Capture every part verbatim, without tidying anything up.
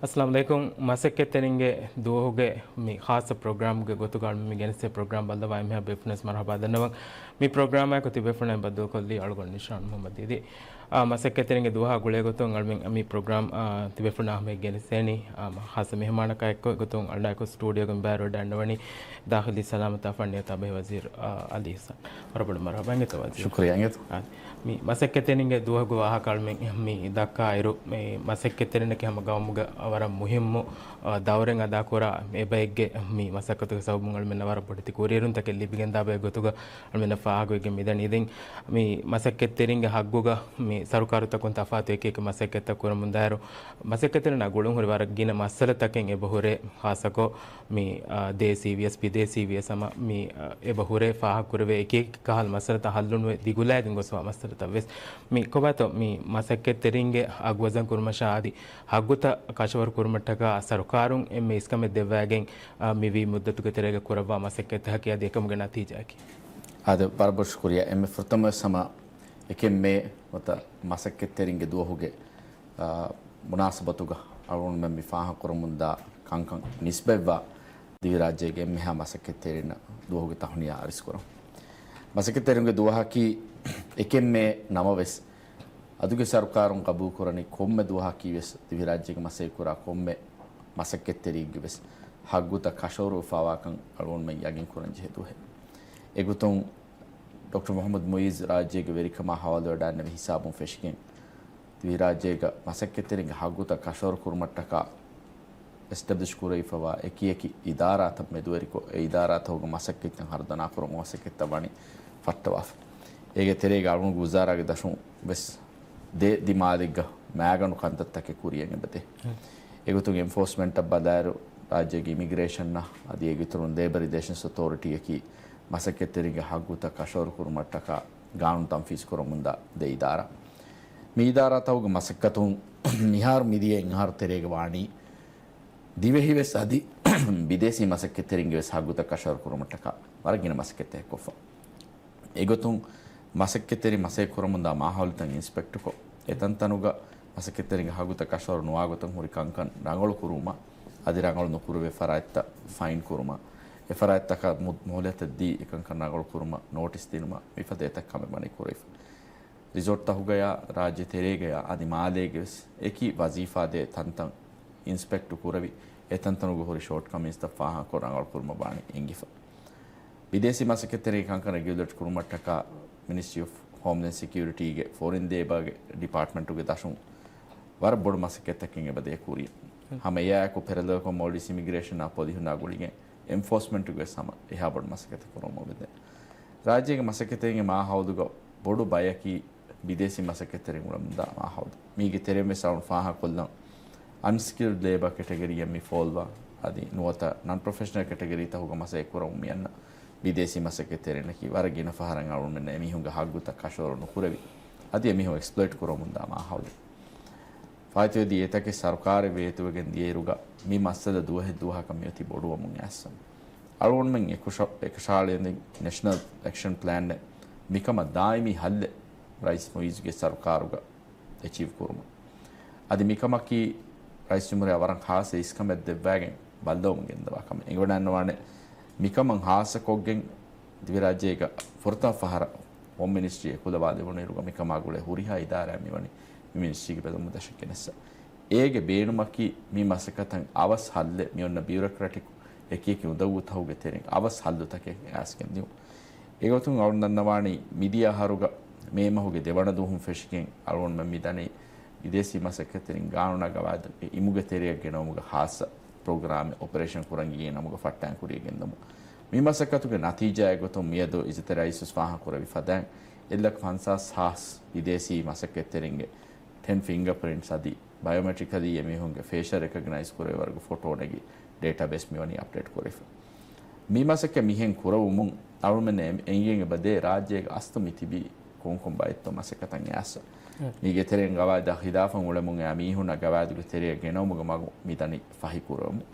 އައްސަލާމު ޢަލައިކުމް. މަސައްކަތްތެރިންގެ ދުވަހުގެ މި ޚާއްޞަ ޕްރޮގްރާމްގެ ގޮތުގަ މި ގެނެސްދޭ ޕްރޮގްރާމް ބައްލަވާ އެންމެހާ ބޭފުޅުންނަށް މަރުޙަބާ ދަންނަވަން. މި ޕްރޮގްރާމާއެކު ތިބޭފުޅުންނާ ބައްދަލުކޮށްލީ އަޅުގަނޑު ނިޝާން މުޙައްމަދު އީދީ. އާ، މަސައްކަތްތެރިންގެ ދުވަހާ ގުޅޭގޮތުން އަޅުމެން މި ޕްރޮގްރާމް، އާ، ތިބޭފުޅުންނާ ހަމަޔަށް ގެނެސްދޭނީ، އާ، ޚާއްޞަ މެހެމާނަކާ އެއްކޮށް. އެގޮތުން އަޅާއެކު ސްޓޫޑިއޯގަ މި ބައިވެރިވެ ދަންނަވަނީ ދާޚިލީ ސަލާމަތާ ފަންނިޔަތާ ބެހޭ ވަޒީރު، އާ، އަލީ އިޙްސާން. ވަރަށް ބޮޑަށް މަރުޙަބާ އިނގޭތޯ ވަޒީރު. ޝުކުރިއްޔާ އިނގޭތޯ. އާ، މި މަސައްކަތްތެރިންގެ ދުވަހުގެ ވާހަކަ އަޅުމެން މި ދައްކާއިރު، މި މަސައްކަތްތެރިންނަކީ ހަމަ ގައުމުގެ ވަރަށް މުހިއްމު، އާ، ދައުރެއް އަދާކުރާ އެބައެއްގެ މި މަސައްކަތުގެ ސަބަބުން އަޅުމެންނަށް ވަރަށް ބޮޑެތި ކުރިއެރުންތަކެއް ލިބިގެންދާ ބައެއް ގޮތުގަ އަޅުމެންނަށް ފާހަގަވެގެން މިދަނީ. ދެން މި މަސައްކަތްތެރިންގެ ހައްގުގަ މި ސަރުކާރުތަކުން ތަފާތު އެކި އެކި މަސައްކަތްތައް ކުރަމުންދާއިރު، މަސައްކަތްތެރިންނާ ގުޅުން ހުރި ވަރަށް ގިނަ މައްސަލަތަކެއް އެބަހުރޭ، ޚާއްޞަކޮށް މި، އާ، ދޭސީ ވިޔަސް ބިދޭސީ ވިޔަސް ހަމަ މި، އާ، އެބަ ހުރޭ ފާހަގަކުރެވޭ އެކި އެކި ކަހަލަ މައްސަލަތައް ހައްލުނުވެ ދިގުލާގެން ގޮސްވާ މައްސަލަތައް ވެސް. މި ކޮބާތޯ މި މަސައްކަތްތެރިންގެ އަގު ވަޒަން ކުރުމަށާ އަދި ހައްގުތައް ކަށަވަރު ކުރުމަށްޓަކާ ސަރުކާރުން އެންމެ އިސްކަމެއް ދެއްވާގެން، އާ، މިވީ މުއްދަތުގެ ތެރޭގަ ކުރައްވާ މަސައްކަތްތަކަކީ އަދި އެކަމުގެ ނަތީޖާއަކީ. އާދެ، ވަރަށް ބޮޑަށް ޝުކުރިއްޔާ. އެންމެ ފުރަތަމަވެސް ހަމަ އެކެއް މޭ ނުވަތަ މަސައްކަތްތެރިންގެ ދުވަހުގެ، އާ، މުނާސަބަތުގަ އަޅުގަނޑުމެން މި ފާހަގަކުރަމުންދާ ކަންކަން ނިސްބަތްވާ ދިވެހިރާއްޖޭގެ އެންމެހާ މަސައްކަތްތެރިންނަށް ދުވަހުގެ ތަހުނިޔާ އަރިސްކުރަން. މަސައްކަތްތެރިންގެ ދުވަހަކީ އެކެއް މޭ ނަމަވެސް، އަދުގެ ސަރުކާރުން ގަބޫލުކުރަނީ ކޮންމެ ދުވަހަކީވެސް ދިވެހިރާއްޖޭގެ މަސައްކަތްކުރާ ކޮންމެ މަސައްކަތްތެރިއެއްގެވެސް ހައްގުތައް ކަށަވަރުވެފަވާކަން އަޅުގަނޑުމެން ޔަގީންކުރަންޖެހޭ ދުވަހެއް. އެގޮތުން ޑޮކްޓަރ މުޙައްމަދު މުޢިއްޒު ރާއްޖޭގެ ވެރިކަމާ ހަވާލުވެވަޑައިގެންނެވި ހިސާބުން ފެށިގެން، ދިވެހިރާއްޖޭގަ މަސައްކަތްތެރިންގެ ހައްގުތައް ކަށަވަރު ކުރުމަށްޓަކާ އެސްޓެބްލިޝް ކުރެވިފަވާ އެކި އެކި އިދާރާތައް މެދުވެރިކޮށް، އެ އިދާރާތަކުގެ މަސައްކަތްތައް ހަރުދަނާކުރުމުގެ މަސައްކަތްތައް ވަނީ ފައްޓަވާފަ. އޭގެ ތެރޭގަ އަޅުގަނޑުގެ ވުޒާރާގެ ދަށުން ވެސް ދެ ދިމާލެއްގަ މައިގަނޑު ކަންތައްތަކެއް ކުރިޔަށް އެބަދޭ. އެގޮތުން އެންފޯސްމަންޓަށް ބަލާއިރު، ރާއްޖޭގެ އިމިގްރޭޝަންއަށް އަދި އޭގެ އިތުރުން ލޭބަ ރިލޭޝަންސް އޮތޯރިޓީއަކީ މަސައްކަތްތެރިންގެ ހައްގުތައް ކަށަވަރު ކުރުމަށްޓަކާ ގާނޫނު ތަންފީޒު ކުރަމުންދާ ދެ އިދާރާ. މި އިދާރާތަކުގެ މަސައްކަތުން މިހާރު މިދިޔަ އެއްއަހަރު ތެރޭގަ ވާނީ ދިވެހިވެސް އަދި ބިދޭސީ މަސައްކަތްތެރިންގެ ވެސް ހައްގުތައް ކަށަވަރު ކުރުމަށްޓަކާ ވަރަށް ގިނަ މަސައްކަތްތަކެއް ކޮށްފަ. އެގޮތުން މަސައްކަތްތެރިން މަސައްކަތް ކުރަމުންދާ މާހައުލުތައް އިންސްޕެކްޓްކޮށް، އެތަންތަނުގަ މަސައްކަތްތެރިންގެ ހައްގުތައް ކަށަވަރު ނުވާގޮތަށް ހުރި ކަންކަން ރަނގަޅު ކުރުވުމަށް އަދި ރަނގަޅު ނުކުރެވޭ ފަރާތްތައް ފައިން ކުރުމަށް، އެ ފަރާތްތަކަށް މު-، މޮހުލަތެއް ދީ އެކަންކަން ރަނގަޅު ކުރުމަށް ނޯޓިސް ދިނުމަށް މިފަދަ އެތައް ކަމެއް ވަނީ ކުރެވިފަ. ރިސޯޓްތަކުގަޔާ ރާއްޖެ ތެރޭގަޔާ އަދި މާލޭގެ ވެސް އެކި ވަޒީފާ ދޭ ތަންތަން އިންސްޕެކްޓް ކުރެވި، އެތަންތަނުގަ ހުރި ޝޯޓްކަމިންސްތައް ފާހަގަކޮށް ރަނގަޅު ކުރުމަށް ވާނީ އެނގިފަ. ބިދޭސީ މަސައްކަތްތެރިންގެ ކަންކަން ރެގިއުލޭޓް ކުރުމަށްޓަކާ މިނިސްޓްރީ އޮފް ހޯމްލޭންޑް ސެކިއުރިޓީގެ ފޮރިން ދޭބައިގެ ޑިޕާޓްމަންޓުގެ ދަށުން ވަރަށް ބޮޑު މަސައްކަތްތަކެއް އެބަދޭ ކުރިޔަށް. ހަމަ އެއާއެކު ޕެރަލަލްކޮށް މޯލްޑިވްސް އިމިގްރޭޝަނާ ޕޮލިހުންނާ ގުޅިގެން އެންފޯސްމަންޓުގެ ވެސް ހަމަ އެހާ ބޮޑު މަސައްކަތެއް ކުރަމުން އެބަދޭ. ރާއްޖޭގެ މަސައްކަތެއްގެ މާހައުލުގަ ބޮޑު ބަޔަކީ ބިދޭސީ މަސައްކަތްތެރިން އުޅެމުންދާ މާހައުލު. މީގެ ތެރެއިން ވެސް އަޅުން ފާހަގަކޮށްލަން، އަންސްކިލްޑް ލޭބަ ކެޓަގަރީއަށް މި ފޯލްވާ، އަދި ނުވަތަ ނަން ޕްރޮފެޝަނަލް ކެޓަގަރީތަކުގަ މަސައްކަތް ކުރަމުން މިއަންނަ ބިދޭސީ މަސައްކަތްތެރިންނަކީ ވަރަށް ގިނަ ފަހަރަށް އަޅުގަނޑުމެންނަށް އެމީހުންގެ ހައްގުތައް ކަށަވަރު ނުކުރެވި، އަދި އެމީހުން އެކްސްޕްލޮއިޓް ކުރަމުންދާ މާހައުލެއް. ފާއިތުވެދީ އެތަކެއް ސަރުކާރެއް ވޭތުވެގެން ދިޔައިރުގަ މި މައްސަލަ ދުވަހެއް ދުވަހަކަށް މިއޮތީ ބޮޑުވަމުން އައިސްފަ. އަޅުގަނޑުމެން އެކަށަ-، އެކަށައަޅައިގެން ނެޝަނަލް އެކްޝަން ޕްލޭންއެއް މިކަމަށް ދާއިމީ ހައްލެއް ރައީސް މުއިއްޒުގެ ސަރުކާރުގަ އެޗީވް ކުރުމަށް. އަދި މިކަމަކީ ރައީސް ޖުމްހޫރިއްޔާ ވަރަށް ޚާއްޞަ އިސްކަމެއް ދެއްވާގެން ބައްލަވަމުން ގެންދަވާ ކަމެއް. އެނގިވަޑައިގަންނަވާނެ މިކަމަށް ޚާއްޞަކޮށްގެން ދިވެހިރާއްޖޭގަ ފުރަތަމަ ފަހަރަށް ހޯމް މިނިސްޓްރީ އެކުލަވާލެވުނުއިރުގަ މިކަމާ ގުޅޭ ހުރިހާ އިދާރާއެއް މިވަނީ މި މިނިސްޓްރީގެ ބެލުމުގެ ދަށަށް ގެނެއްސަ. އޭގެ ބޭނުމަކީ މި މަސައްކަތަށް އަވަސް ހައްލެއް މިއޮންނަ ބިއުރޮކްރެޓިކް އެކި އެކި އުނދަގޫތަކުގެ ތެރެއިން އަވަސް ހައްލުތަކެއް އައިސްގެން ދިއުން. އެގޮތުން އަޅުން ދަންނަވާނީ މިދިޔަ އަހަރުގަ މޭ މަހުގެ ދެވަނަ ދުވަހުން ފެށިގެން އަޅުގަނޑުމެން މިދަނީ ބިދޭސީ މަސައްކަތްތެރިން ގާނޫނާ ގަވާއިދުގެ އިމުގެ ތެރެއަށް ގެނައުމުގެ ޚާއްޞަ ޕްރޮގްރާމެއް އޮޕަރޭޝަން ކުރަން އިނގޭ ނަމުގަ ފައްޓާން ކުރިޔަށް ގެންދަމުން. މި މަސައްކަތުގެ ނަތީޖާއެއް ގޮތުން މިއަދު އިއްޒަތްތެރި ރައީސް ވެސް ފާހަގަ ކުރެއްވި ފަދައިން އެއްލައްކަ ފަންސާސް ހާސް ބިދޭސީ މަސައްކަތްތެރިންގެ ޓެން ފިންގަ ޕްރިންޓްސް އަދި ބަޔޮމެޓްރިކަލީ އެމީހުންގެ ފޭޝަލް ރެކޮގްނައިޒް ކުރެވޭ ވަރުގެ ފޮޓޯ ނެގި ޑޭޓާބޭސް މިވަނީ އަޕްޑޭޓް ކުރެފަ. މި މަސައްކަތް މިހެން ކުރަވުމުން އަޅުމެން އެ-، އެނގިގެން އެބަދޭ ރާއްޖޭގެ އަސްލު މި ތިބީ ކޮންކޮން ބައެއްތޯ މަސައްކަތަށް އައިސް. މީގެ ތެރެއިން ގަވާއިދާ ޚިލާފަށް އުޅެމުން އައި މީހުންނަށް ގަވާއިދުގެ ތެރެއަށް ގެނައުމުގެ މަގު މިދަނީ ފަހި ކުރަމުން.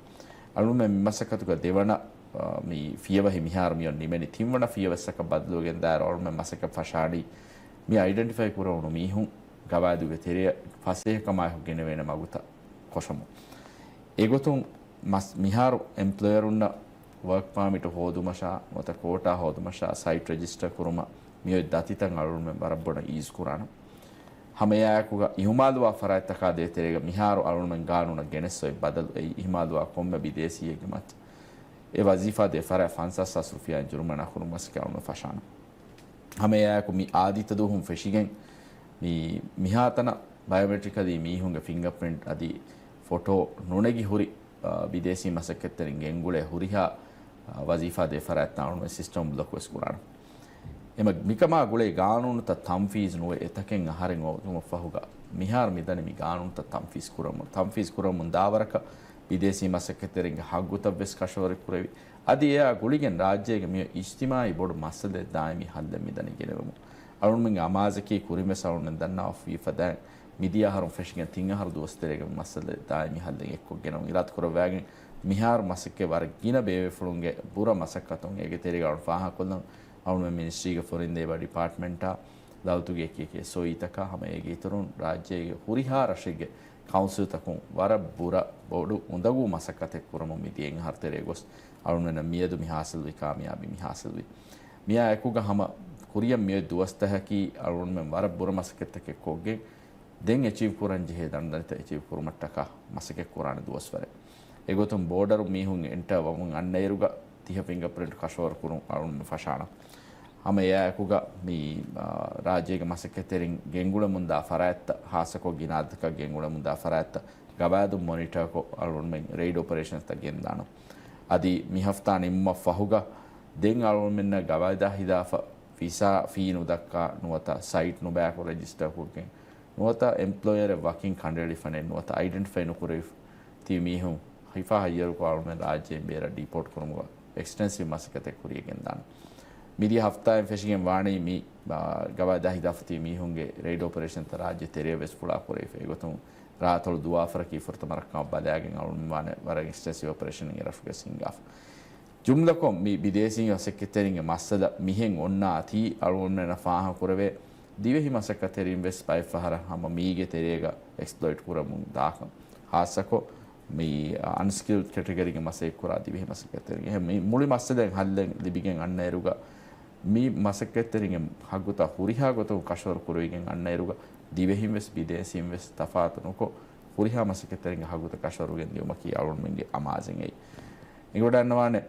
އަޅުމެން މި މަސައްކަތުގަ ދެވަނަ، އާ، މި ފިޔަވަހި މިހާރު މިއޮން ނިމެނި ތިންވަނަ ފިޔަވައްސަކަށް ބަދަލުވެގެން ދާއިރު އަޅުމެން މަސައްކަތް ފަށާނީ މި އައިޑެންޓިފައި ކުރެވުނު މީހުން ގަވާއިދުގެ ތެރެއަށް ފަސޭހަކަމާއެކު ގެނެވޭނެ މަގުތައް ކޮށަމުން. އެގޮތުން މިހާރު އެމްޕްލޮޔަރުންނަށް ވަރކް ޕާމިޓު ހޯދުމަށާ ނުވަތަ ކޯޓާ ހޯދުމަށާ ސައިޓް ރެޖިސްޓަރ ކުރުމަށް މިއޮތް ދަތިތައް އަޅުގަނޑުމެން ވަރަށް ބޮޑަށް އީޒް ކުރާނަން. ހަމައެއާއެކުގަ އިހުމާލުވާ ފަރާތްތަކާ ދޭތެރޭގަ މިހާރު އަޅުގަނޑުމެން ގާނޫނަށް ގެނެސް އޮތް ބަދަލު އެއީ އިހުމާލުވާ ކޮންމެ ބިދޭސީއެއްގެ މައްޗަށް އެ ވަޒީފާ ދޭ ފަރާތް ފަންސާސް ހާސް ރުފިޔާއިން ޖުރުމަނާ ކުރުމަށް މަސައްކަތް އަޅުގަނޑުމެން ފަށާނަން. ހަމައެއާއެކު މި އާދިއްތަ ދުވަހުން ފެށިގެން މި މިހާތަނަށް ބަޔޮމެޓްރިކަލީ މީހުންގެ ފިންގަޕްރިންޓް އަދި ފޮޓޯ ނުނެގި ހުރި، އާ، ބިދޭސީ މަސައްކަތްތެރިން ގެންގުޅޭ ހުރިހާ، އާ، ވަޒީފާ ދޭ ފަރާތްތައް އަޅުގަނޑުމެން ސިސްޓަމް ބްލޮކް ވެސް ކުރާނަން. އެމަ މިކަމާ ގުޅޭ ގާނޫނުތައް ތަންފީޒް ނުވެ އެތަކެއް އަހަރެން އޮތުމަށްފަހުގަ މިހާރު މިދަނީ މި ގާނޫނުތައް ތަންފީޒް ކުރަމުން، ތަންފީޒް ކުރަމުން ދާވަރަކަށް ބިދޭސީ މަސައްކަތްތެރިންގެ ހައްގުތައް ވެސް ކަށަވަރު ކުރެވި. އަދި އެއާ ގުޅިގެން ރާއްޖޭގެ މިއޮތް އިޖްތިމާއީ ބޮޑު މައްސަލައެއް ދާއިމީ ހައްލެއް މިދަނީ ގެނެވެމުން. އަޅުގަނޑުމެންގެ އަމާޒަކީ ކުރިން ވެސް އަޅުގަނޑުމެން ދަންނަވާފަ ވީ ފަދައިން މިދިޔަ އަހަރުން ފެށިގެން ތިން އަހަރު ދުވަސް ތެރޭގަ މި މައްސަލަ ދާއިމީ ހައްލެއް އެއްކޮށްގެނަމުން އިރާދަކުރައްވާގެން މިހާރު މަސައްކަތް ވަރަށް ގިނަ ބޭބޭފުޅުންގެ ބުރަ މަސައްކަތުން އޭގެ ތެރޭގަ އަޅުގަނޑު ފާހަގަކޮށްލަން. އަޅުގަނޑުމެން މިނިސްޓްރީގެ ފޮރިން ދޭބަ ޑިޕާޓްމަންޓާ ދައުލަތުގެ އެކި އެކި އެސްއޯއީތަކާ ހަމަ އޭގެ އިތުރުން ރާއްޖޭގެ ހުރިހާ ރަށެއްގެ ކައުންސިލްތަކުން ވަރަށް ބުރަ ބޮޑު އުނދަގޫ މަސައްކަތެއް ކުރަމުން މި ދިޔަ އެއް އަހަރު ތެރޭ ގޮސް އަޅުގަނޑުމެންނަށް މިއަދު މި ހާސިލްވި ކާމިޔާބީ މި ހާސިލްވި. މިއާ އެކުގަ ހަމަ ކުރިއަށް މިއޮތް ދުވަސްތަކަކީ އަޅުގަނޑުމެން ވަރަށް ބުރަ މަސައްކަތްތަކެއް ކޮށްގެން ދެން އެޗީވް ކުރަން ޖެހޭ ދަނޑަނިތައް އެޗީވް ކުރުމަށްޓަކާ މަސައްކަތް ކުރާނެ ދުވަސްވަރެއް. އެގޮތުން ބޯޑަރު މީހުން އެންޓަރ ވަމުން އަންނައިރުގަ ތިހަ ފިންގަޕްރިންޓް ކަށަވަރު ކުރުން އަޅުގަނޑު ފަށާނަން. ހަމަ އެއާއެކުގަ މި، އާ، ރާއްޖޭގެ މަސައްކަތްތެރިން ގެންގުޅެމުންދާ ފަރާތްތައް، ހާއްސަކޮށް ގިނަ އަދަދަކަށް ގެންގުޅެމުންދާ ފަރާތްތައް ގަވާއިދުން މޮނިޓަރކޮށް އަޅުގަނޑުމެން ރެއިޑް އޮޕަރޭޝަންސްތައް ގެންދާނަން. އަދި މި ހަފްތާ ނިމުމަށް ފަހުގަ ދެން އަޅުގަނޑުމެންނަށް ގަވާއިދާ ހިދާފަ ވިސާ ފީ ނުދައްކާ ނުވަތަ ސައިޓް ނުބަޔާކޮށް ރެޖިސްޓަރކޮށްގެން ނުވަތަ އެމްޕްލޮޔަރެއް ވަކިން ކަނޑައެޅިފަނެއް ނުވަތަ އައިޑެންޓިފައި ނުކުރެވި ތި މީހުން ހިފާ ހައްޔަރުކޮށް އަޅުމެން ރާއްޖެއިން ބޭރަށް ޑީޕޯޓް ކުރުމުގަ އެކްސްޓެންސިވް މަސައްކަތެއް ކުރިޔަށް ގެންދާނެ. މިދިޔަ ހަފްތާއިން ފެށިގެން ވާނީ މި، އާ، ގަވާއިދާ ހިދާފަ ތި މީހުންގެ ރެއިޑް އޮޕަރޭޝަންތައް ރާއްޖެ ތެރެއަށް ވެސް ފުޅާ ކުރެވިފަ. އެގޮތުން ރާއަތޮޅު ދުވާފަރަކީ ފުރަތަމަ ރައްކަމަށް ބަލާގެން އަޅުމެން ވާނެ ވަރަށް އެކްސްޓެންސިވް އޮޕަރޭޝަނެއް އެ ރަށުގަ ހިންގާފަ. ޖުމްލަކޮށް މި ބިދޭސީ މަސައްކަތްތެރިންގެ މައްސަލަ މިހެން އޮންނާތީ އަޅުގަނޑުމެންނަށް ފާހަގަ ކުރެވޭ ދިވެހި މަސައްކަތްތެރިން ވެސް ބައެއް ފަހަރަށް ހަމަ މީގެ ތެރޭގަ އެކްސްޕްލޮއިޓް ކުރަމުން ދާކަން. ހާއްސަކޮށް މި އަންސްކިލްޑް ކެޓަގަރީގެ މަސައްކަތް ކުރާ ދިވެހި މަސައްކަތްތެރިން. އެހެން މި މުޅި މައްސަލައިން ހައްލެއް ލިބިގެން އަންނައިރުގަ މި މަސައްކަތްތެރިންގެ ހައްގުތައް ހުރިހާ ގޮތަކުން ކަށަވަރު ކުރެވިގެން އަންނައިރުގަ ދިވެހިން ވެސް ބިދޭސީން ވެސް ތަފާތު ނުކޮށް ހުރިހާ މަސައްކަތްތެރިންގެ ހައްގުތައް ކަށަވަރު ގެންދިއުމަކީ އަޅުގަނޑުމެންގެ އަމާޒެއް އެއީ. އެނގިވަޑައިގަންނަވާނެ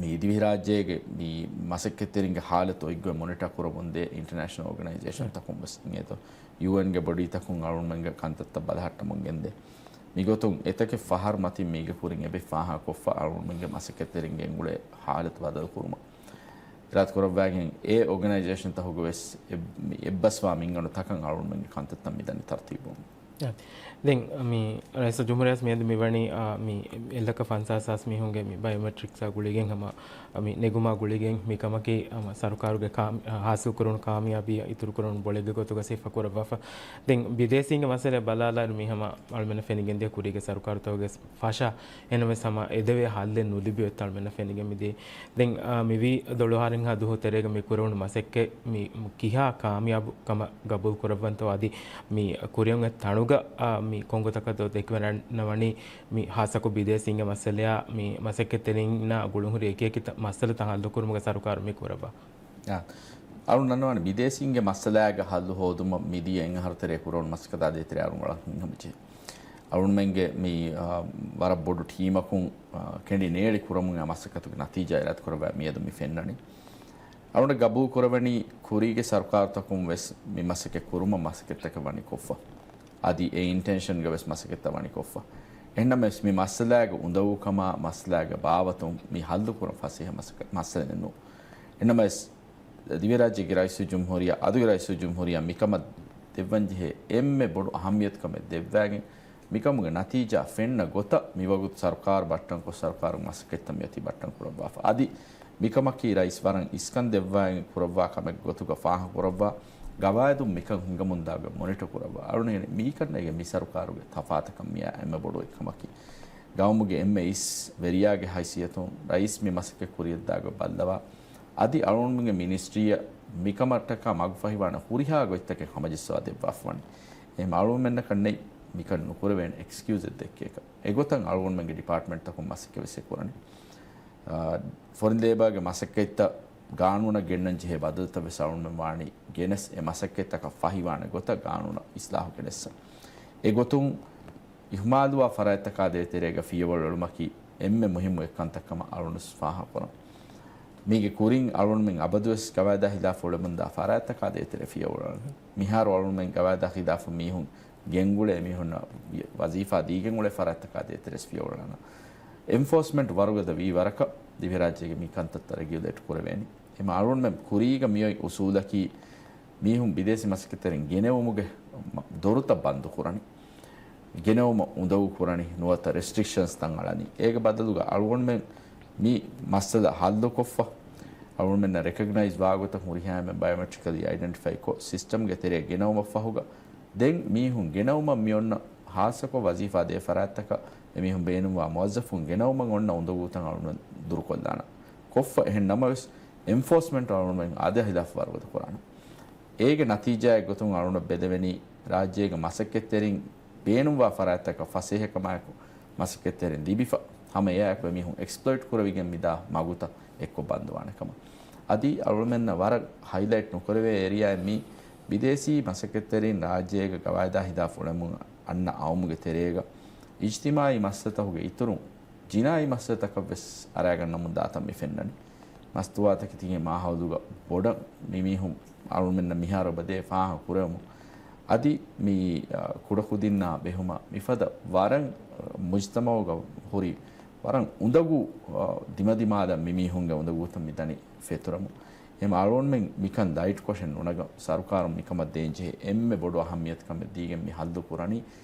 މި ދިވެހިރާއްޖޭގެ މި މަސައްކަތްތެރިންގެ ހާލަތު އޮތްގޮތް މޮނިޓަ ކުރަމުންދޭ އިންޓަރނޭޝަނަލް އޯގަނައިޒޭޝަންތަކުން ވެސް އިނގޭތޯ ޔޫއެންގެ ބޮޑީތަކުން އަޅުގަނޑުމެންގެ ކަންތައްތައް ބަލަހައްޓަމުން ގެންދޭ. މިގޮތުން އެތަކެއް ފަހަރު މަތިން މީގެ ކުރިން އެބަ ފާހަގަކޮށްފަ އަޅުގަނޑުމެންގެ މަސައްކަތްތެރިން ގެންގުޅޭ ހާލަތު ބަދަލުކުރުމަށް އިރާދަކުރައްވާގެން އެ އޯގަނައިޒޭޝަންތަކުގެ ވެސް އެއް-، މި އެއްބަސްވާ މިންގަނޑު ތަކަށް އަޅުގަނޑުމެންގެ ކަންތައްތައް މިދަނީ ތަރުތީބުވަމުން. ދެން މި ރައީސުލްޖުމްހޫރިއްޔާ މިއަދު މިވަނީ، އާ، މި އެއްލަކަ ފަންސާސް ހާސް މީހުންގެ މި ބަޔޮމެޓްރިކްސްއާ ގުޅިގެން ހަމަ، އާ، މި ނެގުމާ ގުޅިގެން މި ކަމަކީ ހަމަ ސަރުކާރުގެ ކާ-، އާ، ހާސިލް ކުރުނު ކާމިޔާބީ އިތުރު ކުރުނު ބޮޅެއްގެ ގޮތުގަ ސިފަ ކުރައްވާފަ. ދެން ބިދޭސީންގެ މައްސަލަ ބަލާލާއިރު މި ހަމަ އަޅުމެންނަށް ފެނިގެންދިޔަ ކުރީގެ ސަރުކާރުތަކުގެ ފަށާ އެނަމެސް ހަމަ އެދެވޭ ހައްލެއް ނުލިބި އޮތް އަޅުމެންނަށް ފެނިގެން މިދިޔަ. ދެން، އާ، މިވީ ދޮޅުހާރިންހާ ދުހު ތެރޭގަ މި ކުރެވުނު މަސައްކަތް މި ކިހާ ކާމިޔާބު ކަމަށް ގަބޫލު ކުރައްވަންތޯ އަދި މި ކުރިއަށް އޮތް ތަނުގަ، އާ، މި ކޮންގޮތަކަށް ދޯ ދެކިވަޑައިގަންނަވަނީ މި ހާއްސަކޮށް ބިދޭސީންގެ މައްސަލަޔާ މި މަސައްކަތްތެރިންނާ ގުޅުންހުރި އެކިއެކި ތަ-، މައްސަލަތައް ހައްލުކުރުމުގެ ސަރުކާރު މި ކުރައްވާ. އާ، އަޅުން ދަންނަވާނެ ބިދޭސީންގެ މައްސަލާގެ ހައްލު ހޯދުމަށް މިދިޔަ އެއް އަހަރު ތެރޭ ކުރެވުނު މަސައްކަތާ ދޭތެރޭ އަޅުން ވަޅަށް ހިތްހަމަޖެހޭ. އަޅުންމެންގެ މި، އާ، ވަރަށް ބޮޑު ޓީމަކުން، އާ، ކެނޑި ނޭޅި ކުރަމުން އާ މަސައްކަތުގެ ނަތީޖާ އިރާދަކުރައްވާ މިއަދު މި ފެންނަނީ. އަޅުން ގަބޫލު ކުރެވެނީ ކުރީގެ ސަރުކާރުތަކުން ވެސް މި މަސައްކަތް ކުރުމަށް މަސައްކަތްތަކެއް ވަނީ ކޮށްފަ. އަދި އެ އިންޓެންޝަންގަ ވެސް މަސައްކަތްތައް ވަނީ ކޮށްފަ. އެހެންނަމަވެސް މި މައްސަލާގެ އުނދަގޫކަމާ މައްސަލާގެ ބާވަތުން މި ހައްލުކުރަން ފަސޭހަ މަސައްކަ-، މައްސަލައެއް ނޫން. އެހެންނަމަވެސް، ދިވެހިރާއްޖޭގެ ރައީސުލްޖުމްހޫރިއްޔާ، އަދުގެ ރައީސުލްޖުމްހޫރިއްޔާ މިކަމަށް ދެއްވަންޖެހޭ އެންމެ ބޮޑު އަހައްމިޔަތުކަމެއް ދެއްވާގެން، މިކަމުގެ ނަތީޖާ ފެންނަ ގޮތަށް މިވަގުތު ސަރުކާރު ބައްޓަންކޮށް، ސަރުކާރުގެ މަސައްކަތްތައް މިއޮތީ ބައްޓަން ކުރައްވާފަ. އަދި މިކަމަކީ ރައީސް ވަރަށް އިސްކަން ދެއްވާގެން ކުރައްވާ ކަމެއް ގޮތުގަ ފާހަގަކުރައްވާ، ގަވާއިދުން މިކަން ހިނގަމުންދާގޮތް މޮނިޓަ ކުރައްވާ. އަޅުން މީކަންނޭގެ މި ސަރުކާރުގެ ތަފާތަކަށް މިއާ އެންމެ ބޮޑު އެއްކަމަކީ، ގައުމުގެ އެންމެ އިސް ވެރިޔާގެ ހައިސިއްޔަތުން ރައީސް މި މަސައްކަތް ކުރިއަށްދާގޮތް ބައްލަވާ، އަދި އަޅުގަނޑުމެންގެ މިނިސްޓްރީއަށް މިކަމަށްޓަކާ މަގުފަހިވާނެ ހުރިހާ ގޮތްތަކެއް ހަމަޖައްސަވާ ދެއްވާފަވަނީ. އެހެން އަޅުގަނޑުމެންނަކަށް ނެތް މިކަން ނުކުރެވޭނެ އެކްސްކިއުޒެއް ދެއްކޭކަށް. އެގޮތަށް އަޅުގަނޑުމެންގެ ޑިޕާޓްމަންޓްތަކުން މަސައްކަތް ވެސް އެ ކުރަނީ. އާ، ފޮރިން ލޭބާގެ މަސައްކަތްތައް ގާނޫނަށް ގެންނަން ޖެހޭ ބަދަލުތައް ވެސް އަޅުގަނޑުމެން ވާނީ ގެނެސް، އެ މަސައްކަތްތަކަށް ފަހިވާނެ ގޮތަށް ގާނޫނަށް އިސްލާހު ގެނެއްސަ. އެގޮތުން އިހުމާލުވާ ފަރާތްތަކާ ދޭތެރޭގަ ފިޔަވަޅު އެޅުމަކީ އެންމެ މުހިއްމު އެއްކަންތައް ކަމަށް އަޅުގަނޑު ފާހަގަކުރަން. މީގެ ކުރިން އަޅުގަނޑުމެން އަބަދުވެސް ގަވާއިދާ ހިލާފަށް އުޅެމުންދާ ފަރާތްތަކާ ދޭތެރޭ ފިޔަވަޅު އަޅަން. މިހާރު އަޅުގަނޑުމެން ގަވާއިދާ ހިލާފަށް މީހުން ގެންގުޅޭ، މީހުންނަށް ވަޒީފާ ދީގެން އުޅޭ ފަރާތްތަކާ ދޭތެރޭ ފިޔަވަޅު އަޅަން. އެންފޯސްމަންޓް ވަރުގަދަ ވީ ވަރަކަށް ދިވެހިރާއްޖޭގެ މި ކަންތައްތައް ރެގިއުލޭޓް ކުރެވޭނީ. އެމަ އަޅުގަނޑުމެން ކުރީގަ މިއޮތް އުސޫލަކީ، މީހުން ބިދޭސީ މަސައްކަތްތެރިން ގެނެވުމުގެ މަ-، ދޮރުތައް ބަންދު ކުރަނީ، ގެނެވުމަށް އުނދަގޫ ކުރަނީ، ނުވަތަ ރެސްޓްރިކްޝަންސް ތައް އަޅަނީ. އޭގެ ބަދަލުގަ އަޅުގަނޑުމެން މި މައްސަލަ ހައްލުކޮށްފަ، އަޅުގަނޑުމެންނަށް ރެކޮގްނައިޒް ވާގޮތަށް ހުރިހާ އެންމެން ބަޔޮމެޓްރިކަލީ އައިޑެންޓިފައިކޮށް، ސިސްޓަމްގެ ތެރެއަށް ގެނައުމަށްފަހުގަ، ދެން މީހުން ގެނައުމަށް މިއޮންނަ ހާއްސަކޮށް ވަޒީފާ ދޭ ފަރާތްތަކަށް އެމީހުން ބޭނުންވާ މުވައްޒަފުން ގެނައުމަށް އޮންނަ އުނދަގޫތައް އަޅުގަނޑުމެން ދުރުކޮށްލާނަން. ކޮށްފަ އެހެން ނަމަވެސް، އެންފޯސްމަންޓް އަޅުގަނޑުމެން އާދަޔާ ހިލާފަށް ވަރުގަދަ ކުރާނަން. އޭގެ ނަތީޖާއެއް ގޮތުން އަޅުގަނޑަށް ބެލެވެނީ، ރާއްޖޭގެ މަސައްކަތްތެރިން ބޭނުންވާ ފަރާތްތަކަށް ފަސޭހަކަމާއެކު މަސައްކަތްތެރިން ލިބިފަ، ހަމަ އެއާއެކު އެމީހުން އެކްސްޕްލޮއިޓް ކުރެވިގެން މިދާ މަގުތައް އެއްކޮށް ބަންދުވާނެ ކަމަށް. އަދި އަޅުގަނޑުމެންނަށް ވަރަށް ހައިލައިޓް ނުކުރެވޭ އޭރިއާއެއް މީ، ބިދޭސީ މަސައްކަތްތެރިން ރާއްޖޭގަ ގަވާއިދާ ހިލާފަށް އުޅެމުން އަންނަ އައުމުގެ ތެރޭގަ އިޖްތިމާއީ މައްސަލަތަކުގެ އިތުރުން ޖިނާއީ މައްސަލަތަކަށް ވެސް އަރައިގަންނަމުން ދާތަން މި ފެންނަނީ. މަސްތުވާތަކެތީގެ މާހައުލުގަ ބޮޑަށް މި މީހުން އަޅުގަނޑުމެންނަށް މިހާރު އެބަދޭ ފާހަގަ ކުރެވުމުން، އަދި މި، އަ، ކުޑަކުދިންނާ ބެހުމަށް މިފަދަ ވަރަށް، އަ، މުޖްތަމަޢުގަ ހުރި ވަރަށް އުނދަގޫ، އަ، ދިމަދިމާލަށް މި މީހުންގެ އުނދަގޫތައް މި ދަނީ ފެތުރަމުން. އެހެން އަޅުގަނޑުމެން މިކަން ލައިޓްކޮށެއް ނުނަގަން، ސަރުކާރުން މިކަމަށް ދޭންޖެހޭ އެންމެ ބޮޑު އަހައްމިޔަތުކަމެއް ދީގެން މި ހައްލު ކުރަނީ،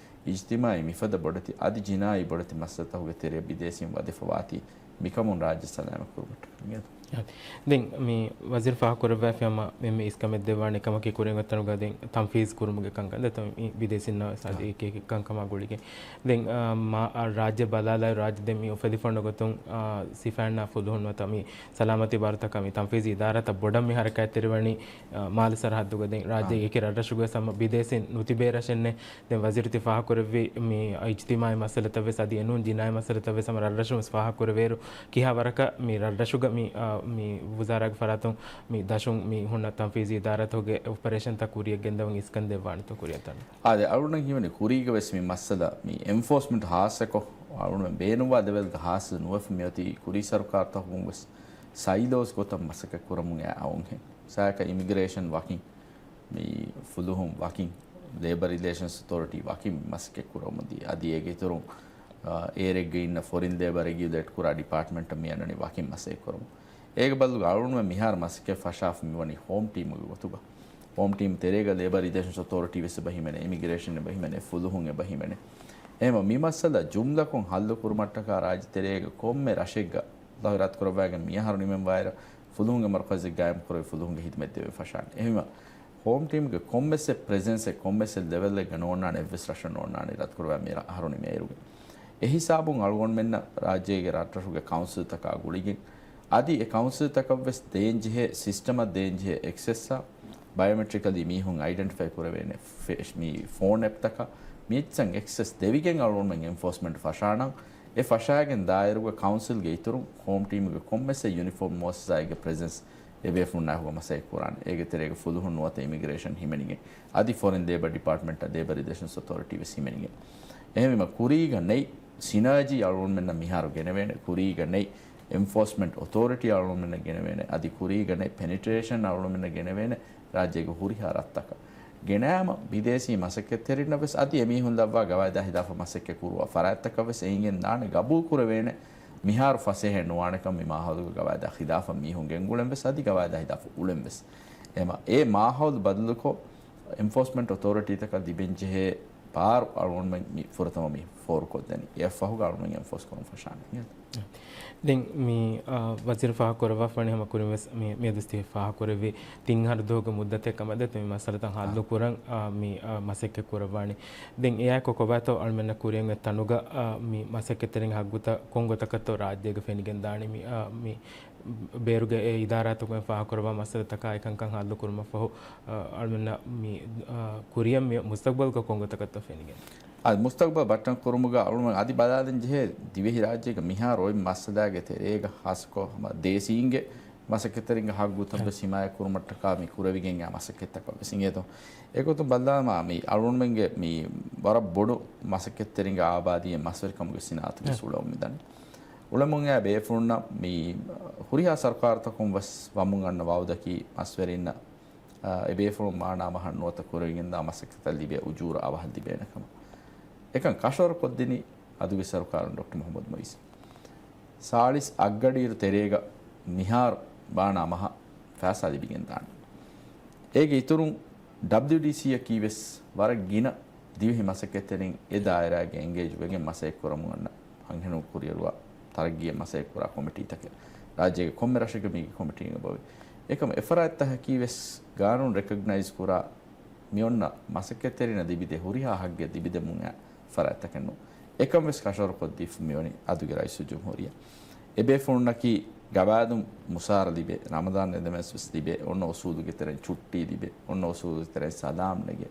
އިޖްތިމާޢީ މިފަދަ ބޮޑެތި އަދި ޖިނާއީ ބޮޑެތި މައްސަލަތަކުގެ ތެރެއަށް ބިދޭސީން ވަދެފަވާތީ މިކަމުން ރާއްޖެ ސަލާމަތް ކުރުމަށްޓަކައި. ދެން މި ވަޒީރު ފާހަގަކުރައްވާފި ހަމަ އެންމެ އިސްކަމެއް ދެއްވާނެ ކަމަކީ ކުރިން އޮތް ތަނުގަ ދެން ތަންފީޒް ކުރުމުގެ ކަންކަން. ދެން ތަން-، މި ބިދޭސީންނަށް ސާދަ އާ. އެކި އެކި ކަންކަމާ ގުޅިގެން. ދެން، އާ، މާ-، އާ، ރާއްޖެ ބަލާލާ ރާއްޖެ ދެން މި އުފެދިފަ ނުގޮތުން، އާ، ސިފައިންނާ ފުލުހުން ނުވަތަ މި ސަލާމަތީ ބާރުތަކާ މި ތަންފީޒީ އިދާރާތައް ބޮޑަށް މި ހަރަކާތްތެރިވަނީ، އާ، މާލެ ސަރަހައްދުގަ. ދެން ރާއްޖޭގެ އާ. އެކި ރަށްރަށުގަ ވެސް ހަމަ ބިދޭސީން ނުތިބޭ ރަށެއް ނެތް. ދެން ވަޒީރު ތި ފާހަގަކުރެއްވި މި އިޖްތިމާޢީ މައްސަލަތައް ވެސް އަދި އެނޫން ޖިނާއީ މައްސަލަތައް ވެސް ހަމަ ރަށްރަށުން ވެސް ފާހަގަކުރެވޭއިރު، ކިހާ ވަރަކަށް މި ރަށްރަށުގަ މި، އާ، މި ވުޒާރާގެ ފަރާތުން މި ދަށުން މި ހުންނަ ތަންފީޒީ އިދާރާތަކުގެ އޮޕަރޭޝަންތައް ކުރިއަށް ގެންދަވަން އިސްކަން ދެއްވާނެތޯ ކުރިއަށް ތަން. އާދެ، އަޅުގަނޑަށް ހީވަނީ ކުރީގަ ވެސް މި މައްސަލަ މި އެންފޯސްމަންޓް ހާއްސަކޮށް، އަޅުގަނޑުމެން ބޭނުންވާ ލެވެލްގަ ހާއްސަ ނުވެފަ މިއޮތީ ކުރީ ސަރުކާރުތަކުން ވެސް ސައިލޯސް ގޮތަށް މަސައްކަތް ކުރަމުން އައުންހެން. ސާކަ އިމިގްރޭޝަން ވަކިން، މި ފުލުހުން ވަކިން، ލޭބަ ރިލޭޝަންސް އޮތޯރިޓީ ވަކިން މަސައްކަތް ކުރަމުން ދިޔަ. އަދި އޭގެ އިތުރުން، އާ، އޭރެއްގަ އިންނަ ފޮރިން ލޭބަ ރެގިއުލޭޓް ކުރާ ޑިޕާޓްމަންޓަށް މި އަންނަނީ ވަކިން މަސައްކަތް ކުރަމުން. އޭގެ ބަދަލުގަ އަޅުގަނޑުމެން މިހާރު މަސައްކަތް ފަށާފަ މިވަނީ ހޯމް ޓީމުގެ ގޮތުގަ. ހޯމް ޓީމް ތެރޭގަ ލޭބަ ރިލޭޝަންސް އޮތޯރިޓީ ވެސް އެބަ ހިމެނޭ، އިމިގްރޭޝަން އެބަ ހިމެނޭ، ފުލުހުން އެބަ ހިމެނޭ. އެހެންވެ މި މައްސަލަ ޖުމްލަކޮށް ހައްލު ކުރުމަށްޓަކާ ރާއްޖެ ތެރޭގަ ކޮންމެ ރަށެއްގަ ރަދްކުރައްވާގެން މިއަހަރު ނިމެން ވާއިރަށް ފުލުހުންގެ މަރުކަޒެއް ގާއިމް ކުރެވި ފުލުހުންގެ ހިދުމަތް ދެވެން ފަށާނެ. އެހެންވެ ހޯމް ޓީމްގެ ކޮންމެސް ޕްރެޒެންސެއް ކޮންމެސް ލެވެލްއެއްގަ ނޯންނާނެ އެއްވެސް ރަށަށް ނޯންނާނެ ރަދްކުރައްވާ މި އަހަރު ނިމޭއިރުގެ. އެ ހިސާބުން އަޅުގަނޑުމެންނަށް ރާއްޖޭގެ ރަށްރަށުގެ ކައުންސިލްތަކާ ގުޅިގެން އަދި އެ ކައުންސިލްތަކަށްވެސް ދޭންޖެހޭ ސިސްޓަމަށް ދޭންޖެހޭ އެކްސެސްއާ ބަޔޮމެޓްރިކަލީ މީހުން އައިޑެންޓިފައި ކުރެވޭނެ ފެ-، މި ފޯން އެޕްތަކަށް މިއެއްޗަށް އެކްސެސް ދެވިގެން އަޅުގަނޑުމެން އެންފޯސްމަންޓް ފަށާނަން. އެ ފަށާގެން ދާއިރުގަ ކައުންސިލްގެ އިތުރުން ހޯމް ޓީމުގެ ކޮންމެސް ޔުނިފޯމް މުއައްސަސާއެއްގެ ޕްރެޒެންސް އެބޭފުޅުންނާއެކުގަ މަސައްކަތް ކުރާނެ. އޭގެ ތެރޭގަ ފުލުހުން ނުވަތަ އިމިގްރޭޝަން ހިމެނިގެން އަދި ފޮރިން ލޭބަ ޑިޕާޓްމަންޓާ ލޭބަ ރިލޭޝަންސް އޮތޯރިޓީ ވެސް ހިމެނިގެން. އެހެންވީމަ ކުރީގަ ނެތް ސިނާޖީ އަޅުގަނޑުމެންނަށް މިހާރު ގެނެވޭނެ، ކުރީގަ ނެތް އެންފޯސްމަންޓް އޮތޯރިޓީ އަޅުގަނޑުމެންނަށް ގެނެވޭނެ، އަދި ކުރީގަ ނެތް ޕެނެޓްރޭޝަން އަޅުގަނޑުމެންނަށް ގެނެވޭނެ ރާއްޖޭގެ ހުރިހާ ރަށްތަކަށް. ގެނައިމަ ބިދޭސީ މަސައްކަތްތެރިންނަށް ވެސް އަދި އެމީހުން ލައްވާ ގަވާއިދާ ހިލާފަށް މަސައްކަތް ކުރުވާ ފަރާތްތަކަށް ވެސް އެނގެން ދާނެ ގަބޫލު ކުރެވޭނެ މިހާރު ފަސޭހައެއް ނުވާނެކަން މި މާހައުލުގެ ގަވާއިދާ ހިލާފަށް މީހުން ގެންގުޅެން ވެސް އަދި ގަވާއިދާ ހިލާފަށް އުޅެން ވެސް. އެމަ އެ މާހައުލު ބަދަލުކޮށް، އެންފޯސްމަންޓް އޮތޯރިޓީތަކަށް ލިބެންޖެހޭ ބާރު އަޅުގަނޑުމެން މި ފުރަތަމަ މި ފޯރުކޮށްދެނީ. އެއަށްފަހުގަ އަޅުގަނޑުމެން އެންފޯސް ކުރުން ފަށާނެ. ދެން މި، އާ، ވަޒީރު ފާހަގަކުރައްވާފަ ވަނީ ހަމަ ކުރިން ވެސް މި، މިއަދު ތި ފާހަގަކުރެއްވި ތިން އަހަރު ދުވަހުގެ މުއްދަތެއް ކަމަށް ދެ މި މައްސަލަތައް ހައްލު ކުރަން، އާ، މި، އާ، މަސައްކަތް ކުރައްވާނީ. ދެން އެއާއެކު ކޮބާތޯ އަޅުމެންނަށް ކުރިއަށް އޮތް ތަނުގަ، އާ، މި މަސައްކަތްތެރިންގެ ހައްގުތައް ކޮން ގޮތަކަށްތޯ ރާއްޖޭގަ ފެނިގެން ދާނީ؟ މި، އާ، މި ބޭރުގެ އެ އިދާރާތަކުން ފާހަގަކުރައްވާ މައްސަލަތަކާ އެކަންކަން ހައްލު ކުރުމަށްފަހު، އަޅުމެންނަށް މި، ކުރިއަށް މި މުސްތަގްބަލްގަ ކޮންގޮތަކަށްތޯ ފެނިގެން؟ އަދި މުސްތަގުބަލް ބައްޓަން ކުރުމުގަ އަޅުގަނޑު އަދި ބަލާލަން ޖެހޭ ދިވެހި ރާއްޖޭގެ މިހާރު އޮތް މައްސަލާގެ ތެރޭގަ ހާއްސަކޮށް ހަމަ ދޭސީންގެ މަސައްކަތްތެރިންގެ ހައްގުތައް ވެސް ހިމާޔަތް ކުރުމަށްޓަކާ މި ކުރެވިގެން އާ މަސައްކަތްތަކަށް ވެސް އިނގޭތޯ. އެގޮތުން ބަލާމާ މި އަޅުގަނޑުމެންގެ މި ވަރަށް ބޮޑު މަސައްކަތްތެރިންގެ އާބާދީ މަސްވެރިކަމުގެ ސިނާއަތުގެ އުޅެމުން މިދަނީ. އުޅެމުން އާ ބޭފުޅުންނަށް މި ހުރިހާ ސަރުކާރުތަކުން ވެސް ވަމުން އަންނަ ވައުދަކީ މަސްވެރިންނަށް އާ، އެބޭފުޅުން މާނަ މަހަށް ނުވަތަ ކުރެވިގެންދާ މަސައްކަތަށް ލިބޭ އުޖޫރަ އަވަހަށް ލިބޭނެ ކަމަށް. އެކަން ކަށަވަރު ކޮށްދިނީ އަދުގެ ސަރުކާރުން ޑޮކްޓަރ މުޙައްމަދު މުޢިއްޒު. ސާޅީސް އަށްގަޑިއިރު ތެރޭގަ މިހާރު މާނަ މަހަށް ފައިސާ ލިބިގެންދާނެ. އޭގެ އިތުރުން ޑަބްލިޔުޑީސީއަކީ ވެސް ވަރަށް ގިނަ ދިވެހި މަސައްކަތްތެރިން އެ ދާއިރާގެ އެންގޭޖް ވެގެން މަސައްކަތް ކުރަމުން އަންނަ އަންހެނުން ކުރިއަރުވާ ތަރައްގީއަށް މަސައްކަތް ކުރާ ކޮމިޓީތަކެއް ރާއްޖޭގެ ކޮންމެ ރަށެއްގަ މީގެ ކޮމިޓީން އެބަވޭ. އެކަމަށް އެފަރާތްތަކަކީ ވެސް ގާނޫނު ރެކޮގްނައިޒް ކުރާ މިއޮންނަ މަސައްކަތްތެރިންނަށް ލިބިދޭ ހުރިހާ ހައްގެއް ލިބިދެމުން އައި ފަރާތްތަކެއް ނޫން. އެކަން ވެސް ކަށަވަރުކޮށްދީފަ މިވަނީ އަދުގެ ރައީސުލްޖުމްހޫރިއްޔާ. އެބޭފުޅުންނަކީ ގަވާއިދުން މުސާރަ ލިބޭ، ރަމަޟާން އެދެމެންސް ވެސް ލިބޭ، އޮންނަ އުސޫލުގެ ތެރެއިން ޗުއްޓީ ލިބޭ، އޮންނަ އުސޫލުގެ ތެރެއިން ސަލާމް ނެގޭ،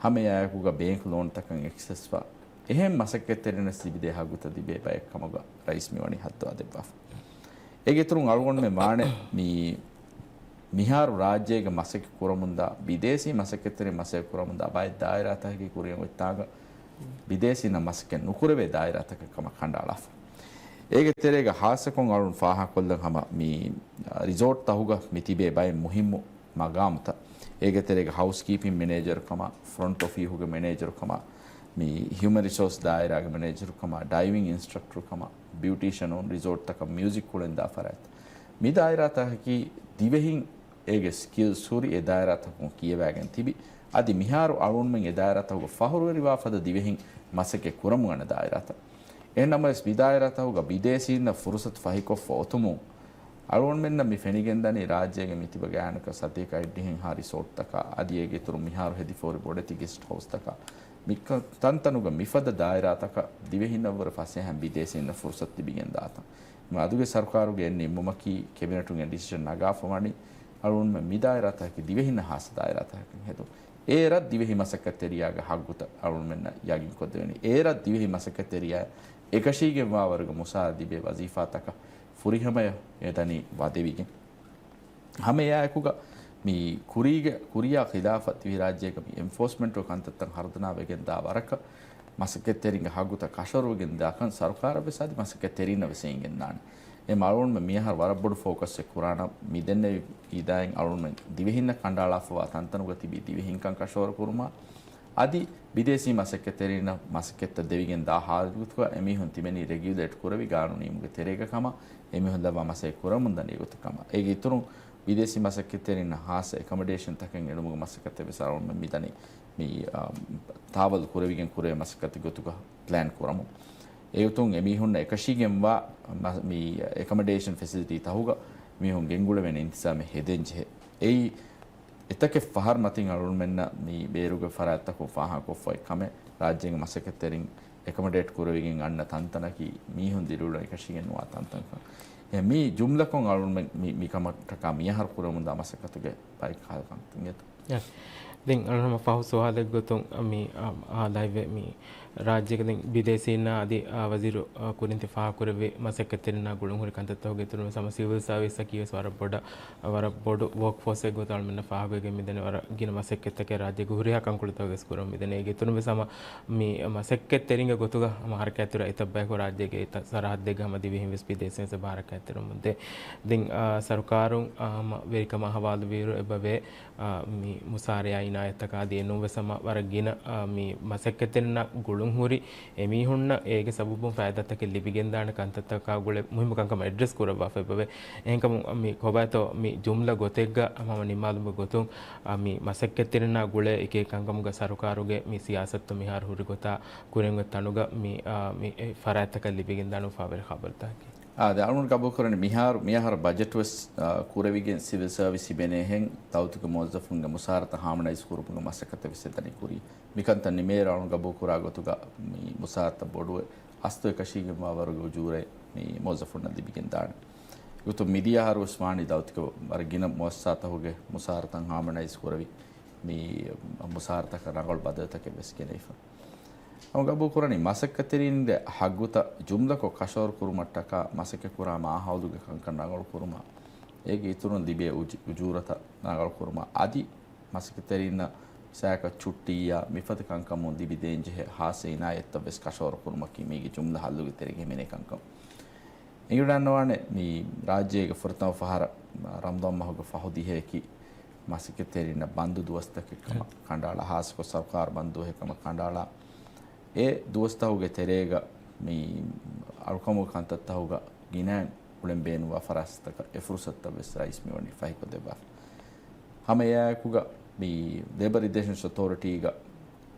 ހަމައެއާއެކުގަ ބޭންކް ލޯންތަކަށް އެކްސެސްވާ، އެހެން މަސައްކަތްތެރިންނަށް ލިބިދޭ ހައްގުތައް ލިބޭ ބައެއް ކަމުގަ ރައީސް މިވަނީ ހައްދަވާ ދެއްވާފަ. އޭގެ އިތުރުން އަޅުގަނޑުމެން ވާނެ މި މިހާރު ރާއްޖޭގަ މަސައްކަތް ކުރަމުންދާ، ބިދޭސީ މަސައްކަތްތެރިން މަސައްކަތް ކުރަމުންދާ ބައެއް ދާއިރާތަކަކީ ކުރިއަށް އޮތްތާގަ ބިދޭސީންނަށް މަސައްކަތް ނުކުރެވޭ ދާއިރާތަކެއް ކަމަށް ކަނޑައަޅާފަ. އޭގެ ތެރޭގަ ހާއްސަކޮށް އަޅުން ފާހަގަކޮށްލަން ހަމަ މި ރިސޯޓްތަހުގަ މި ތިބޭ ބައެއް މުހިއްމު މަގާމުތައް. އޭގެ ތެރޭގަ ހައުސްކީޕިން މެނޭޖަރު ކަމަށް، ފްރޮންޓް އޮފީހުގެ މެނޭޖަރު ކަމަށް، މި ހިއުމަން ރިސޯސް ދާއިރާގެ މެނޭޖަރު ކަމަށް، ޑައިވިން އިންސްޓްރަކްޓަރު ކަމަށް، ބިއުޓީޝަނުން، ރިސޯޓްތަކަށް މިއުޒިކް ކުޅެންދާ ފަރާތް. މި ދާއިރާތަކަކީ ދިވެހިން އޭގެ ސްކިލްސް ހުރި އެ ދާއިރާތަކުން ކިޔަވާގެން ތިބި. އަދި މިހާރު އަޅުގަނޑުމެން އެ ދާއިރާތަކުގަ ފަހުރުވެރިވާ ފަދަ ދިވެހިން މަސައްކަތް ކުރަމުން އަންނަ ދާއިރާތައް. އެހެން ނަމަވެސް، މި ދާއިރާތަކުގަ ބިދޭސީންނަށް ފުރުސަތު ފަހިކޮށްފަ އޮތުމުން، އަޅުގަނޑުމެންނަށް މި ފެނިގެންދަނީ ރާއްޖޭގެ މިތިބަ ގާތްގަނޑަކަށް ސަތޭކަ އަށްޑިހައިން ހާ ރިސޯޓްތަކާ، އަދި އޭގެ އިތުރުން މިހާރު ހެދިފަހުރި ބޮޑެތި ގެސްޓް ހައުސްތަކާ، މި ތަންތަނުގަ މިފަދަ ދާއިރާތަކަށް ދިވެހިންނަށްވުރެ ފަސޭހައިން ބިދޭސީންނަށް ފުރުސަތު ލިބިގެންދާތަން. އަދުގެ ސަރުކާރުގެ އެއް ނިންމުމަކީ، ކެބިނެޓުން އެ ޑިސިޝަން ނަގާފަ ވަނީ، އަޅުގަނޑުމެން މި ދާއިރާތަކަކީ ދިވެހިންނަށް ހާއްސަ ދާއިރާތަކަކަށް ހެދުން. އޭރަށް ދިވެހި މަސައްކަތްތެރިޔާގެ ހައްގުތައް އަޅުގަނޑުމެންނަށް ޔަގީންކޮށްދެވެނީ. އޭރަށް ދިވެހި މަސައްކަތްތެރިޔާ އެކަށީގެންވާވަރުގެ މުސާރަ ލިބޭ ވަޒީފާތަކަށް ފުރިހަމަޔަށް އެދަނީ ވަދެވިގެން. ހަމައެއާއެކުގަ މި ކުރީގެ، ކުރިޔާ ޚިލާފަށް ދިވެހިރާއްޖޭގަ މި އެންފޯސްމަންޓުގެ ކަންތައްތައް ހަރުދަނާ ވެގެންދާ ވަރަކަށް މަސައްކަތްތެރިންގެ ހައްގުތައް ކަށަވަރުވެގެން ދާކަން ސަރުކާރަށް ވެސް އަދި މަސައްކަތްތެރިންނަށް ވެސް އެނގެންދާނެ. އެ އަޅުގަނޑުމެން މިއަހަރު ވަރަށް ބޮޑު ފޯކަސްއެއް ކުރާނަން މި ދެންނެވި އިދާއިން އަޅުގަނޑުމެން ދިވެހިންނަށް ކަނޑައަޅާފަވާ ތަންތަނުގަ ތިބި ދިވެހިންކަން ކަށަވަރު ކުރުމާ، އަދި ބިދޭސީ މަސައްކަތްތެރިންނަށް މަސައްކަތްތައް ދެވިގެން ދާ ހާލުގޮތުގަ އެމީހުން ތިބެނީ ރެގިއުލޭޓް ކުރެވި ގާނޫނީމުގެ ތެރޭގަ ކަމަށް އެމީހުން ލައްވާ މަސައްކަތް ކުރަމުންދަނީ އެގޮތަށް ކަމަށް. އޭގެ އިތުރުން ބިދޭސީ މަސައްކަތްތެރިންނަށް ހާއްސަ އެކަމަޑޭޝަން ތަކެއް އެޅުމުގެ މަސައްކަތެއް ވެސް އަޅުގަނޑުމެން މިދަނީ މި، އާ، ތާވަލު ކުރެވިގެން ކުރެވޭ މަސައްކަތެއް ގޮތުގަ ޕްލޭން ކުރަމުން. އެގޮތުން އެމީހުންނަށް އެކަށީގެންވާ މަ-، މި އެކަމަޑޭޝަން ފެސިލިޓީ ތަހުގަ މީހުން ގެންގުޅެވޭނެ އިންތިޒާމެއް ހެދެން ޖެހޭ. އެއީ އެތަކެއް ފަހަރު މަތިން އަޅުގަނޑުމެންނަށް މި ބޭރުގެ ފަރާތްތަކުން ފާހަގަކޮށްފައި ކަމެއް، ރާއްޖޭގެ މަސައްކަތްތެރިން އެކަމަޑޭޓް ކުރެވިގެން އަންނަ ތަންތަނަކީ މީހުން ދިރިއުޅެން އެކަށީގެން ނުވާ ތަންތަންކަން. އެ މީ ޖުމްލަކޮށް އަޅުގަނޑުމެން މި، މިކަމަށްޓަކާ މިއަހަރު ކުރަމުންދާ މަސައްކަތުގެ ބައެއް ކަހަލަ ކަންތައް އިނގޭތޯ. ދެން އަޅުގަނޑު ހަމަ ފަހު ސުވާލެއް ގޮތުން މި، އާ، އާ، ލައިވެ މި ރާއްޖޭގެ ދެން ބިދޭސީންނާ އަދި، އާ، ވަޒީރު، އާ، ކުރިން ތި ފާހަގަކުރެއްވި މަސައްކަތްތެރިންނާ ގުޅުންހުރި ކަންތައްތަކުގެ އިތުރުން ވެސް ހަމަ ސިވިލް ސާވިސްއަކީ ވެސް ވަރަށް ބޮޑަށް، ވަރަށް ބޮޑު ވޯކް ފޯސްއެއް ގޮތަށް އަޅުމެންނަށް ފާހަގަވެގެން މިދަނީ ވަރަށް ގިނަ މަސައްކަތްތަކެއް ރާއްޖޭގެ ހުރިހާ ކަންކޮޅުތަކުގައި ވެސް ކުރަމުން މިދަނީ. އޭގެ އިތުރުން ވެސް ހަމަ މި މަސައްކަތްތެރިންގެ ގޮތުގަ ހަމަ ހަރަކާތްތެރި އެތައް ބަޔަކު ރާއްޖޭގެ އެތައް ސަރަހައްދެއްގަ ހަމަ ދިވެހިން ވެސް ބިދޭސީން ވެސް ހަރަކާތްތެރިވަމުންދޭ. ދެން، އާ، ސަރުކާރުން، އާ، ހަމަ ވެރިކަމާ ހަވާލުވިއިރު އެބަވޭ، އާ، މި މުސާރަޔާ އިނާޔަތްތަކާ އަދި އެނޫން ވެސް ހަމަ ވަރަށް ގިނަ، އާ، މި މަސައްކަތްތެރިންނާ ގުޅުންހުރި އެމީހުންނަށް އޭގެ ސަބަބުން ފައިދާތަކެއް ލިބިގެންދާނެ ކަންތައްތަކާ ގުޅޭ މުހިއްމު ކަންކަމަށް އެޑްރެސް ކުރައްވާފަ އެބަވޭ. އެހެންކަމުން މި ކޮބާތޯ މި ޖުމްލަ ގޮތެއްގަ ހަމަ ނިންމާލުމުގެ ގޮތުން، އާ، މި މަސައްކަތްތެރިންނާ ގުޅޭ އެކި ކަންކަމުގަ ސަރުކާރުގެ މި ސިޔާސަތު މިހާރު ހުރި ގޮތާ ކުރިން އޮތް ތަނުގަ މި، އާ، މި އެ ފަރާތްތަކަށް ލިބިގެންދާނެ އުފާވެރި ޚަބަރުތަކެއް. އާ، ދެން އަޅުގަނޑު ގަބޫލުކުރަނީ މިހާރު، މިއަހަރު ބަޖެޓް ވެސް، އާ، ކުރެވިގެން ސިވިލް ސާވިސް ހިމެނޭހެން ދައުލަތުގެ މުވައްޒަފުންގެ މުސާރަތައް ހާމަނައިޒް ކުރުމުގެ މަސައްކަތެއް ވެސް އެދަނީ ކުރި. މިކަންތައް ނިމޭއިރު އަޅުގަނޑު ގަބޫލުކުރާ ގޮތުގަ މި މުސާރަތައް ބޮޑުވެ، އަސްލު އެކަށީގެންވާވަރުގެ އުޖޫރައެއް މި މުވައްޒަފުންނަށް ލިބިގެންދާނެ. އެގޮތުން މިދިޔަ އަހަރު ވެސް ވާނީ ދައުލަތުގެ ވަރަށް ގިނަ މުއައްސަސާތަކުގެ މުސާރަތައް ހާމަނައިޒް ކުރެވި، މި މުސާރަތަކަށް ރަނގަޅު ބަދަލުތަކެއް ވެސް ގެނެވިފަ. ހަމަ ގަބޫލުކުރަނީ، މަސައްކަތްތެރިންގެ ހައްގުތައް ޖުމްލަކޮށް ކަށަވަރު ކުރުމަށްޓަކާ މަސައްކަތްކުރާ މާހައުލުގެ ކަންކަން ރަނގަޅުކުރުމަށް، އޭގެ އިތުރުން ލިބޭ އުޖު-، އުޖޫރަތައް ރަނގަޅުކުރުމަށް، އަދި މަސައްކަތްތެރިންނަށް ސައިކަ ޗުއްޓީއާ މިފަދަ ކަންކަމުން ލިބިދޭންޖެހޭ ހާއްސަ އިނާޔަތްތައް ވެސް ކަށަވަރު ކުރުމަކީ މީގެ ޖުމްލަ ހައްލުގެ ތެރޭގަ ހިމެނޭ ކަންކަން. އެނގިވަޑައިގަންނަވާނެ، މި ރާއްޖޭގެ ފުރަތަމަ ފަހަރަށް ރަމަޟާން މަހުގެ ފަހު ދިހައަކީ މަސައްކަތްތެރިންނަށް ބަންދު ދުވަސްތަކެއް ކަމަށް ކަނޑައަޅާ، ހާއްސަކޮށް ސަރުކާރު ބަންދު ދުވަހެއް ކަމަށް ކަނޑައަޅާ. އެ ދުވަސްތަހުގެ ތެރޭގަ މި އަޅުކަމުގެ ކަންތައްތަހުގަ ގިނައިން އުޅެން ބޭނުންވާ ފަރާސަތަކަށް އެ ފުރުސަތުތައް ވެސް ރައީސް މިވަނީ ފަހިކޮށްދެއްވާފަ. ހަމަ އެއާއެކުގަ މި ލޭބަރ ރިލޭޝަންސް އޮތޯރިޓީގަ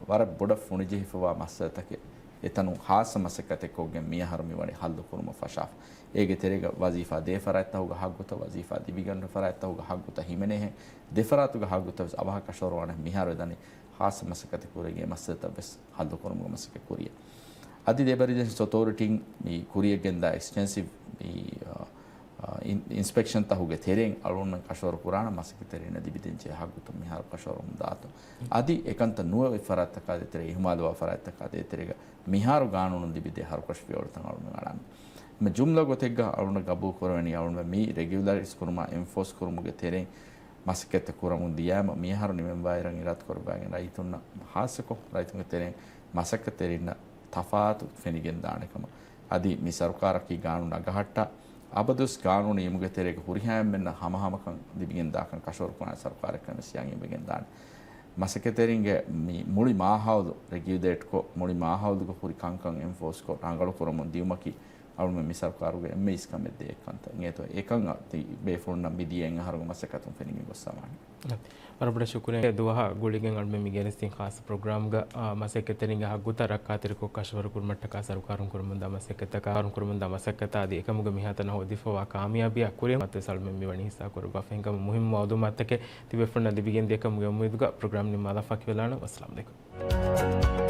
ވަރަށް ބޮޑަށް ފުނިޖެހިފަވާ މައްސަލަތަކެއް އެތަނުން ހާއްސަ މަސައްކަތެއް ކޮށްގެން މިއަހަރު މިވަނީ ހައްލު ކުރުމަށް ފަށާފަ. އޭގެ ތެރޭގަ ވަޒީފާ ދޭ ފަރާތްތަހުގަ ހައްގުތައް، ވަޒީފާ ލިބިގަންނަ ފަރާތްތަހުގަ ހައްގުތައް ހިމެނޭހެން، ދެ ފަރާތުގަ ހައްގުތައް ވެސް އަވަހަށް ކަށަވަރުވާނެ. މިހާރު އެދަނީ ހާއްސަ މަސައްކަތެއް ކުރެގެން މައްސަލަތައް ވެސް ހައްލު ކުރުމުގެ މަސައްކަތް ކުރިއަށް. އަދި ލޭބަރ ރިލޭޝަންސް އޮތޯރިޓީން މި ކުރިއަށް ގެންދާ އެކްސްޓެންސިވް މި، އާ، އާ، އިން-، އިންސްޕެކްޝަންތަހުގެ ތެރެއިން އަޅުގަނޑުމެން ކަށަވަރު ކުރާނަ މަސައްކަތްތެރިންނަށް ލިބިދޭންޖެހޭ ހައްގުތައް މިހާރު ކަށަވަރުވަމުން ދާތޯ. އަދި އެކަންތައް ނުވެ އޮތް ފަރާތްތަކާ ދޭތެރޭ، އިހުމާލުވާ ފަރާތްތަކާ ދޭތެރޭގަ މިހާރު ގާނޫނުން ލިބިދޭ ހަރުކަށި ފިޔަވަޅުތައް އަޅުގަނޑުމެން އަޅާނަ. ހަމަ ޖުމްލަ ގޮތެއްގަ އަޅުގަނޑަށް ގަބޫލު ކުރެވެނީ، އަޅުގަނޑުމެން މި ރެގިއުލަރައިޒް ކުރުމާ އެންފޯސް ކުރުމުގެ ތެރެއިން މަސައްކަތްތައް ކުރަމުން ދިޔައިމަ، މިއަހަރު ނިމެންވާއިރަށް އިރާދަކުރެއްވިގެން ރައްޔިތުންނަށް ހާއްސަކޮށް ރައްޔިތުންގެ ތެރެއިން މަސައްކަތްތެރިންނަށް ތަފާތު ފެނިގެން ދާނެ ކަމަށް. އަދި މި ސަރުކާރަކީ ގާނޫނު އަގަހައްޓާ، އަބަދުވެސް ގާނޫނު އިމުގެ ތެރޭގަ ހުރިހާ އެންމެންނަށް ހަމަހަމަކަން ލިބިގެން ދާކަން ކަށަވަރު ކުރާނެ ސަރުކާރެއްކަން ވެސް އިން އިނބެގެން ދާނެ. މަސައްކަތްތެރިންގެ މި މުޅި މާހައުލު ރެގިއުލޭޓްކޮށް، މުޅި މާހައުލުގަ ހުރި ކަންކަން އެންފޯސްކޮށް، ރަނގަޅު ކުރަމުން ދިޔުމަކީ އަޅުމެން މި ސަރުކާރުގެ އެންމެ އިސްކަމެއް ދޭ ކަންތައް. އެނގޭތޯ އެކަން އަ-، ތި ބޭފުޅުންނަށް މިދިޔަ އެއް އަހަރުގެ މަސައްކަތުން ފެނިގެން ގޮއްސަވާނެ. ވަރަށް ބޮޑަށް ޝުކުރިއްޔާ. ދުވަހާ ގުޅިގެން އަޅުމެން މި ގެނެސްދިން ޚާއްސަ ޕްރޮގްރާމްގަ، އާ، މަސައްކަތްތެރިންގެ ހައްގުތައް ރައްކާތެރިކޮށް ކަށަވަރު ކުރުމަށްޓަކާ ސަރުކާރުން ކުރަމުންދާ މަސައްކަތަކާ، ކުރަމުންދާ މަސައްކަތާ އަދި އެކަމުގެ މިހާތަނަށް ހޯދިފަވާ ކާމިޔާބީއާ ކުރިއަށް މަތިވެސް އަޅުމެން މިވަނީ ހިއްސާ ކުރައްވާފަ. ހިނގާ މުހިއްމު މައުލޫމާތުތަކެއް ތިބޭފުޅުންނަށް ލިބިގެން ދިޔަކަމުގެ އުއްމީދުގަ ޕްރޮގްރާމް ނިންމާލާފަ. ކިބަލާނަ. ވައްސަލާމް ޢަލައިކުމް.